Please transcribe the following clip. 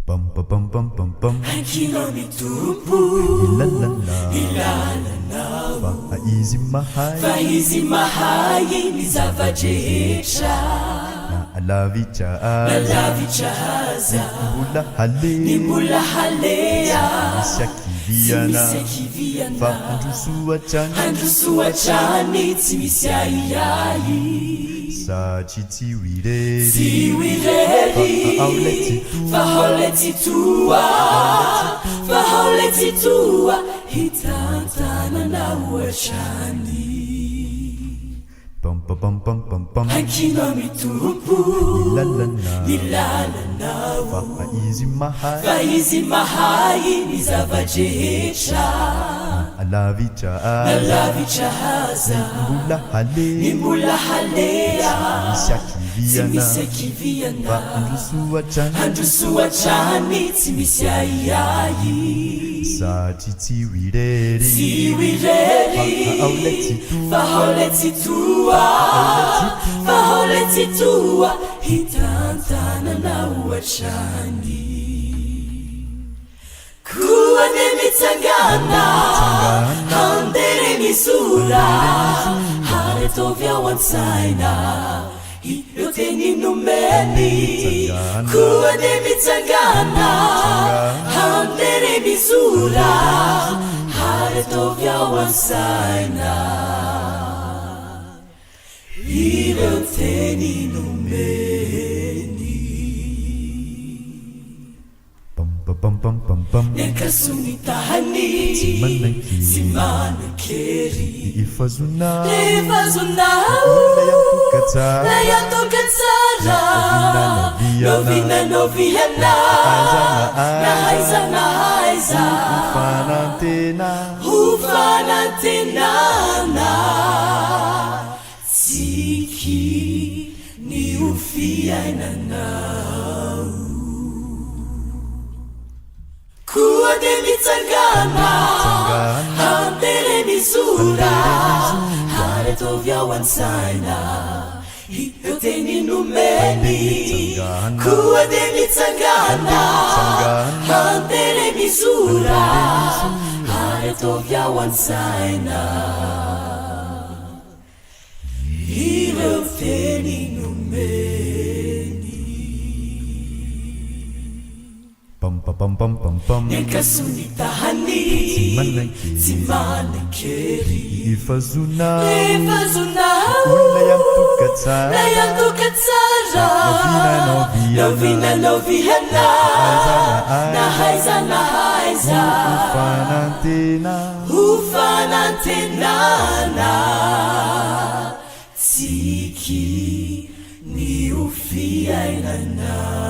Pam pa pam pam pam pam. Ankino amin'ny Tompo Ny lalana. ny lalanao. Fa Izy mahay. Fa Izy mahay ny zava-drehetra. Na lavitra Na aza. lavitra aza. Ny mbola haleha. Ny mbola haleha. Tsy misy Tsy hakiviana. misy hakiviana. Fa handroso hatrany. Handroso hatrany tsy misy ahiahy. Satria tsy ho irery. Tsy ho irery. Fa ao ilay Tsitoha. Fa ao ilay Tsitoha. Fa ao ilay Tsitoha hitantana anao hatrany. Pam pa pam pam pam pam. Ankino amin'ny Tompo. Ny lalana. Ny lalanao. Fa Izy mahay. Fa Izy mahay ny zava-drehetra. Na lavitra Na aza. lavitra aza. Ny mbola haleha. Ny mbola haleha. Tsy misy hakiviana. Tsy misy hakiviana. Fa handroso hatrany. Handroso hatrany tsy misy ahiahy. Satria tsy ho irery. Tsy ho irery. Fa ao ilay Tsitoha. Fa ao ilay Tsitoha. Fa ao ilay Tsitoha hitantana anao hatrany. Koa dia mitsangàna, handeha re mizora, ary ataovy ao an-tsaina ireo teny nomeny. Koa dia mitsangàna, handeha re mizora, ary ataovy ao an-tsaina ireo teny nomeny. Ny ankaso ny tahany tsy manan-kery. Efa azonao. Efa azonao. Ilay antoka tsara. Ilay antoka tsara. N'oviana N'oviana n'oviana. n'oviana. Na aiza Na na aiza aiza. na aiza. Ho fanantenana. Ho fanantenana. Tsiky ny ho fiainanao. Koa dia mitsangàna, handeha re mizora, ary ataovy ao an-tsaina ireo teny nomeny. Koa dia mitsangàna, handeha re mizora, ary ataovy ao an-tsaina ireo teny nomeny. Pam pa pam pam pam pam. Ny ankaso ny tahany Tsy manan-kery. Tsy manan-kery. Efa azonao. Efa azonao. Ilay antoka tsara. Ilay antoka tsara. N'oviana n'oviana. N'oviana n'oviana. Na aiza na Na aiza na aiza. Ho fanantenana. Ho fanantenana. Tsiky ny ho fiainanao.